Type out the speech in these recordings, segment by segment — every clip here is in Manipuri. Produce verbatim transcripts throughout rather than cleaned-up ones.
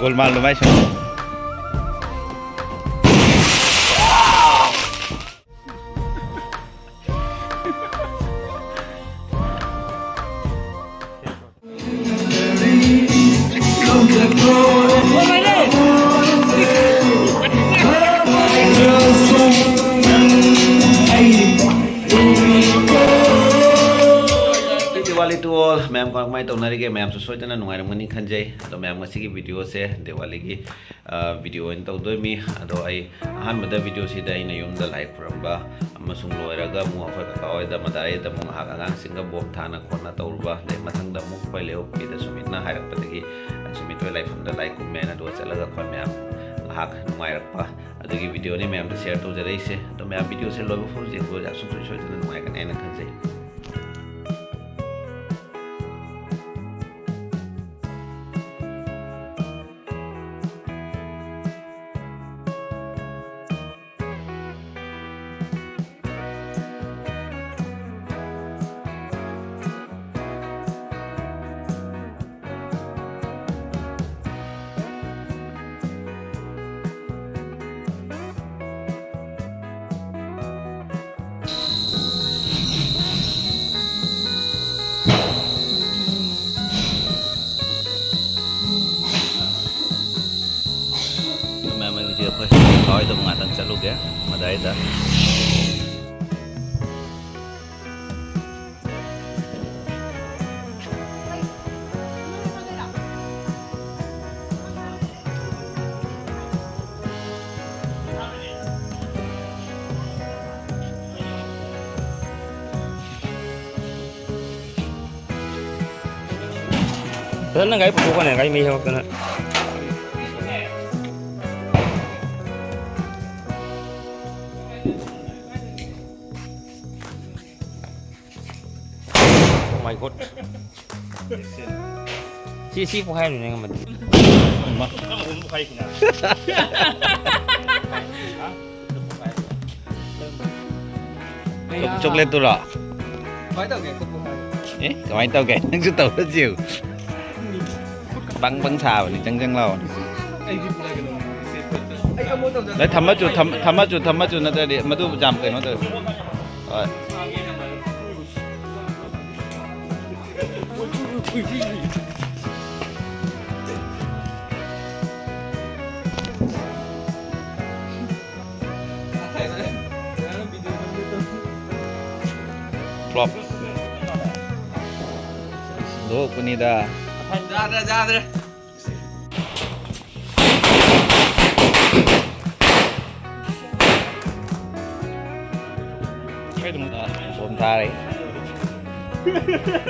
ꯒꯣꯜꯃꯥꯜ ꯅꯨꯡꯉꯥꯏ ꯁꯨꯝ꯫ Diwali to all. ꯃꯌꯥꯝ ꯀꯃꯥꯏ ꯀꯃꯥꯏꯅ ꯇꯧꯅꯔꯤꯒꯦ? ꯃꯌꯥꯝꯁꯨ ꯁꯣꯏꯗꯅ ꯅꯨꯡꯉꯥꯏꯔꯝꯒꯅꯤ ꯈꯟꯖꯩ꯫ ꯑꯗꯣ ꯃꯌꯥꯝ, ꯉꯁꯤꯒꯤ ꯚꯤꯗꯤꯑꯣꯁꯦ ꯗꯤꯋꯥꯂꯤꯒꯤ, ꯑ, ꯚꯤꯗꯤꯑꯣ ꯑꯣꯏꯅ ꯇꯧꯗꯣꯏꯅꯤ꯫ ꯑꯗꯣ ꯑꯩ ꯑꯍꯥꯟꯕꯗ ꯚꯤꯗꯤꯑꯣꯁꯤꯗ ꯑꯩꯅ ꯌꯨꯝꯗ ꯂꯥꯏ ꯈꯨꯔꯝꯕ ꯑꯃꯁꯨꯡ ꯂꯣꯏꯔꯒ ꯑꯃꯨꯛ ꯑꯩꯈꯣꯏ ꯀꯀꯥ ꯍꯣꯏꯗ, ꯃꯗꯥ ꯍꯣꯏꯗ ꯑꯃꯨꯛ ꯉꯥꯏꯍꯥꯛ ꯑꯉꯥꯡꯁꯤꯡꯒ ꯕꯣꯝ ꯊꯥꯅ ꯈꯣꯠꯅ ꯇꯧꯔꯨꯕ, ꯑꯗꯩ ꯃꯊꯪꯗ ꯑꯃꯨꯛ ꯑꯩꯈꯣꯏ ꯂꯩꯍꯧꯄꯤꯗ ꯁꯨꯃꯤꯠꯅ ꯍꯥꯏꯔꯛꯄꯗꯒꯤ ꯁꯨꯃꯤꯠ ꯍꯣꯏ ꯂꯥꯏꯐꯝꯗ ꯂꯥꯏ ꯈꯨꯔꯨꯝꯃꯦꯅ ꯑꯗꯨꯒ ꯆꯠꯂꯒ ꯑꯩꯈꯣꯏ ꯃꯌꯥꯝ ꯉꯥꯏꯍꯥꯛ ꯅꯨꯡꯉꯥꯏꯔꯛꯄ ꯑꯗꯨꯒꯤ ꯚꯤꯗꯤꯑꯣꯅꯤ ꯃꯌꯥꯝꯗ ꯁꯤꯌꯔ ꯇꯧꯖꯔꯛꯏꯁꯦ꯫ ꯑꯗꯣ ꯃꯌꯥꯝ ꯚꯤꯗꯤꯑꯣꯁꯦ ꯂꯣꯏꯕ ꯐꯥꯎ ꯌꯦꯡꯕ ꯁꯨꯡꯁꯣꯏ ꯁꯣꯏꯗꯅ ꯅꯨꯡꯉꯥꯏꯒꯅꯤ ꯍꯥꯏꯅ ꯈꯟꯖꯩ꯫ ꯃꯌꯥꯝ, ꯑꯩ ꯍꯧꯖꯤꯛ ꯑꯩꯈꯣꯏ ꯀꯀꯥ ꯍꯣꯏꯗ ꯑꯃꯨꯛ ꯉꯥꯛꯇꯪ ꯆꯠꯂꯨꯒꯦ, ꯃꯗꯥꯏꯗ꯫ ꯐꯖꯅ ꯒꯥꯔꯤ ꯄꯨꯊꯣꯛꯀꯅꯦ, ꯒꯥꯔꯤ ꯃꯩ ꯍꯧꯔꯛꯇꯅ꯫ Oh my God. ꯁꯤ, ꯁꯤ ꯄꯣꯛꯈꯥꯏꯔꯅꯤ ꯅꯪ ꯑꯃꯗꯤ꯫ ꯏꯃꯥ꯫ ꯆꯣꯛ-, ꯆꯣꯀ꯭ꯂꯦꯠꯇꯨꯔꯣ? ꯀꯃꯥꯏꯅ ꯇꯧꯒꯦ? ꯑꯝꯇ ꯄꯣꯛꯈꯥꯏ꯫ ꯑꯦ, ꯀꯃꯥꯏꯅ ꯇꯧꯒꯦ? ꯅꯪꯁꯨ ꯇꯧꯔꯁꯤ꯫ ꯕꯪ ꯕꯪ ꯁꯥꯕꯅꯤ, ꯆꯪ ꯆꯪ ꯂꯥꯎꯕꯅꯤ꯫ ꯅꯣꯏ ꯊꯝꯃꯆꯨ, ꯊꯝ-, ꯊꯝꯃꯆꯨ, ꯊꯝꯃꯆꯨ ꯅꯠꯇ꯭ꯔꯗꯤ ꯃꯗꯨ ꯌꯥꯝ ꯀꯩꯅꯣ ꯇꯧꯋꯦ꯫ ꯍꯣꯏ꯫ Flop. ꯂꯣꯛꯄꯅꯤꯗ꯫ ꯌꯥꯗ꯭ꯔꯦ, ꯌꯥꯗ꯭ꯔꯦ꯫ ꯕꯣꯝ ꯊꯥꯔꯦ꯫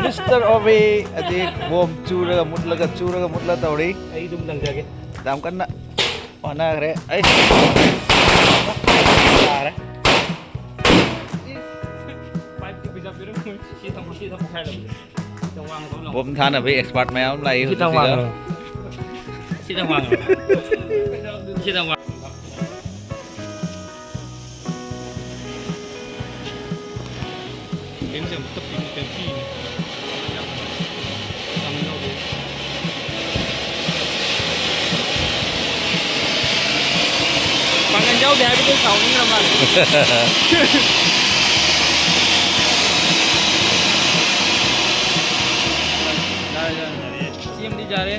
Mister Obi ꯑꯗꯤ ꯕꯣꯝ ꯆꯨꯔꯒ ꯃꯨꯠꯂꯒ, ꯆꯨꯔꯒ ꯃꯨꯠꯂ ꯇꯧꯔꯤ꯫ ꯑꯩ ꯑꯗꯨꯝ ꯂꯪꯖꯒꯦ꯫ ꯌꯥꯝ ꯀꯟꯅ ꯍꯣꯠꯅꯈ꯭ꯔꯦ꯫ ꯑꯩ ꯇꯥꯔꯦ꯫ ꯄꯥꯏꯞꯀꯤ ꯄꯩꯁꯥ ꯄꯤꯔꯝꯃꯣꯏ꯫ ꯁꯤ ꯊꯝꯃꯣ, ꯁꯤ ꯊꯝꯃꯣ ꯍꯥꯏꯔꯕꯅꯦ꯫ ꯁꯤ ꯊꯝꯃꯣ, ꯋꯥꯡꯅ ꯊꯝꯃꯣ꯫ ꯕꯣꯝ ꯊꯥꯅꯕꯒꯤ expert ꯃꯌꯥꯝ ꯑꯃ ꯂꯥꯛꯏ ꯁꯤ ꯊꯝꯃꯣ, ꯍꯧꯖꯤꯛꯁꯤꯗ꯫ ꯋꯥꯡꯅ꯫ ꯁꯤ ꯊꯝꯃꯣ, ꯋꯥꯡꯅ꯫ ꯁꯤ ꯊꯝꯃꯣ, ꯋꯥꯡꯅ꯫ ꯂꯦꯝꯁꯦ ꯌꯥꯝ ꯇꯞꯄꯤ, ꯌꯥꯝ ꯄꯤꯛꯏꯅꯦ꯫ ꯌꯥꯝ ꯌꯥꯎꯗꯦ꯫ ꯄꯥꯡꯒꯜ ꯌꯥꯎꯗꯦ ꯍꯥꯏꯕꯗꯨ ꯁꯥꯎꯅꯤꯡꯈ꯭ꯔ ꯃꯥꯜꯂꯦ꯫ ꯌꯥꯔꯦ, ꯌꯥꯔꯦ꯫ ꯁꯤ ꯑꯃꯗꯤ ꯌꯥꯔꯦ꯫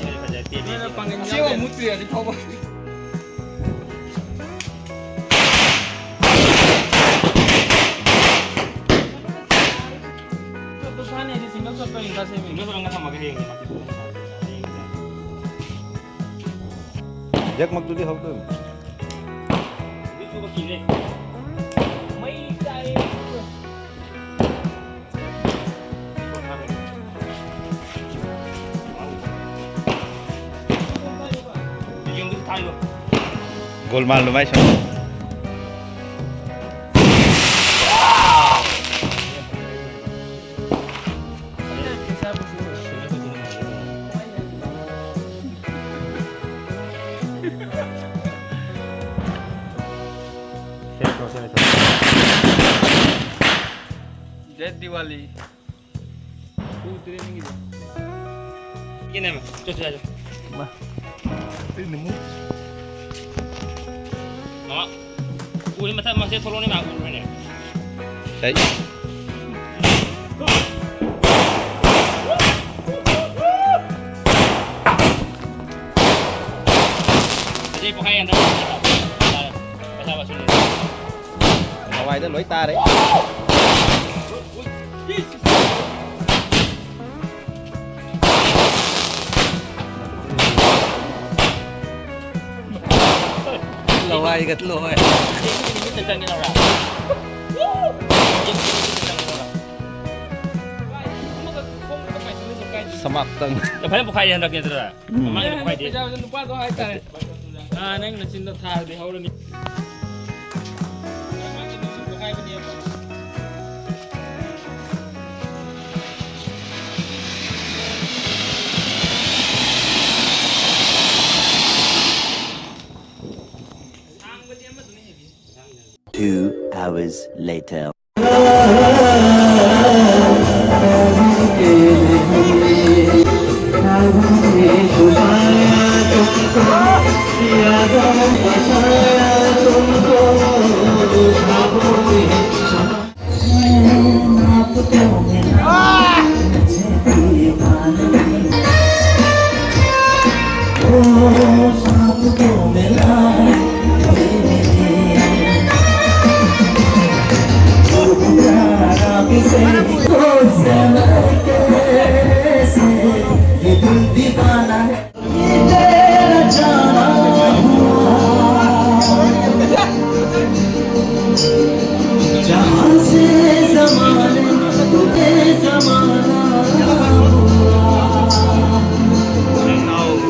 ꯅꯣꯏꯅ ꯄꯥꯡꯒꯜ ꯁꯤ ꯑꯃ ꯌꯥꯎꯗꯦ꯫ ꯃꯨꯠꯇ꯭ꯔꯤ ꯍꯧꯖꯤꯛ ꯐꯥꯎꯕ꯫ ꯆꯠꯄ ꯁꯥꯅꯤ ꯍꯥꯏꯗꯤ single ꯆꯠꯄ ꯌꯦꯡ ꯆꯠꯁꯦ ꯃꯤ꯫ Single ꯆꯠꯂꯒ ꯊꯝꯃꯒ ꯍꯌꯦꯡ꯫ ꯖꯦꯛꯃꯛꯇꯨꯗꯤ ꯍꯧꯗꯣꯏꯅꯤ꯫ ꯃꯩ ꯆꯥꯏꯌꯦ꯫ ꯒꯣꯜꯃꯥꯜ ꯅꯨꯡꯉꯥꯏ ꯁꯨꯝ꯫ Jai Diwali. ꯀꯦꯅꯦꯃ, ꯆꯠꯁꯦ ꯍꯥꯏꯌꯣ꯫ ꯃꯥ꯫ ꯃꯃꯥ, ꯎꯔꯦ, ꯃꯊꯛ ꯃꯁꯦ ꯊꯣꯛꯂꯛꯑꯣꯅꯦ, ꯃꯥ ꯎꯔꯦꯅꯦ꯫ ꯀꯩ? ꯑꯁꯤ ꯄꯣꯈꯥꯏ ꯍꯟꯗꯛ꯫ ꯄꯩꯁꯥ ꯋꯥꯁꯤꯜꯂꯦ꯫ ꯂꯋꯥꯏꯗ ꯂꯣꯏ ꯇꯥꯔꯦ꯫ ꯂꯋꯥꯏꯒ ꯂꯣꯏ꯫ ꯁꯃꯥꯞꯇꯪ꯫ ꯐꯖꯅ ꯄꯣꯈꯥꯏꯔꯦ ꯍꯟꯗꯛꯇꯤ ꯅꯠꯇ꯭ꯔꯥ? ꯎꯝ꯫ ꯃꯃꯥꯡꯒꯤꯗꯤ ꯄꯣꯈꯥꯏꯗꯦ꯫ ꯄꯩꯁꯥ ꯅꯨꯄꯥꯗꯣ ꯍꯥꯏꯇꯥꯔꯦ꯫ ꯑꯥ, ꯅꯪ ꯅꯆꯤꯟꯗꯣ ꯊꯥꯔꯗꯤ ꯍꯧꯔꯅꯤ꯫ Two hours later.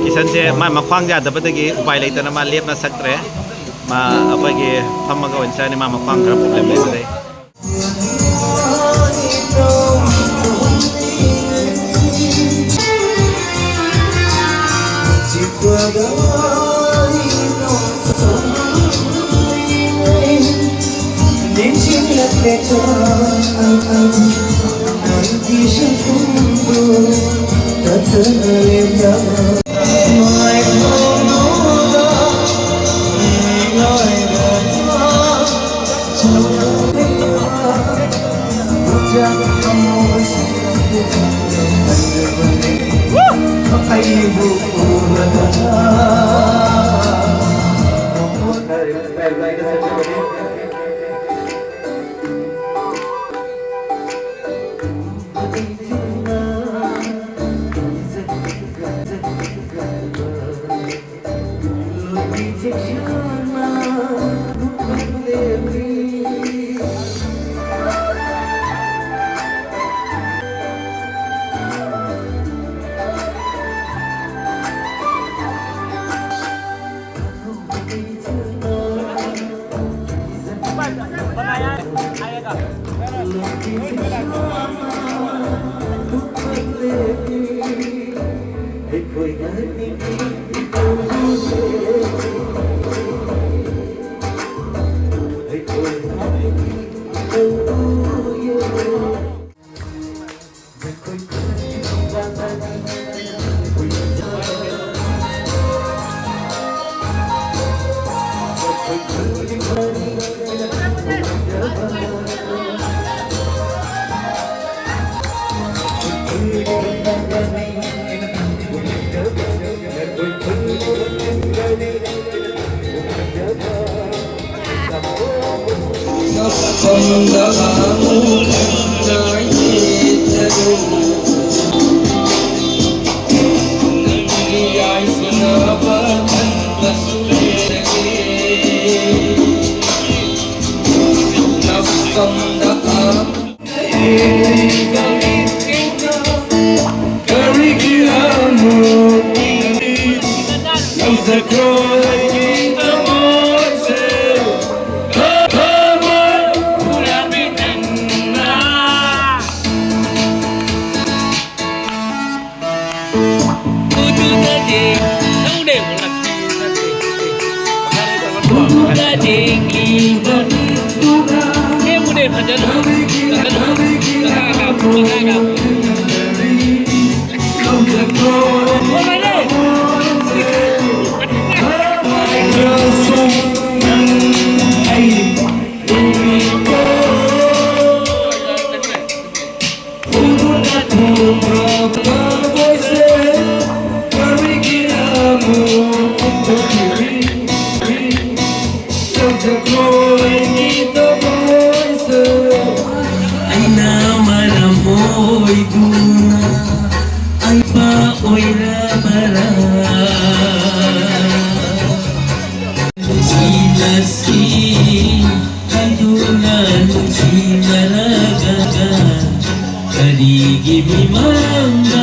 ꯀꯤꯁꯟꯁꯦ ꯃꯥ ꯃꯈ꯭ꯋꯥꯡ ꯌꯥꯗꯕꯗꯒꯤ ꯎꯄꯥꯏ ꯂꯩꯇꯅ ꯃꯥ ꯂꯦꯞꯅ ꯁꯛꯇ꯭ꯔꯦ꯫ ꯃꯥ ꯑꯩꯈꯣꯏꯒꯤ ꯐꯝꯃꯒ ꯑꯣꯏꯅ ꯁꯛꯑꯅꯤ, ꯃꯥ ꯃꯈ꯭ꯋꯥꯡ ꯈꯔ problem ꯂꯩꯕꯗꯩ꯫ ꯒꯤ ꯃꯤꯃꯥꯡꯗ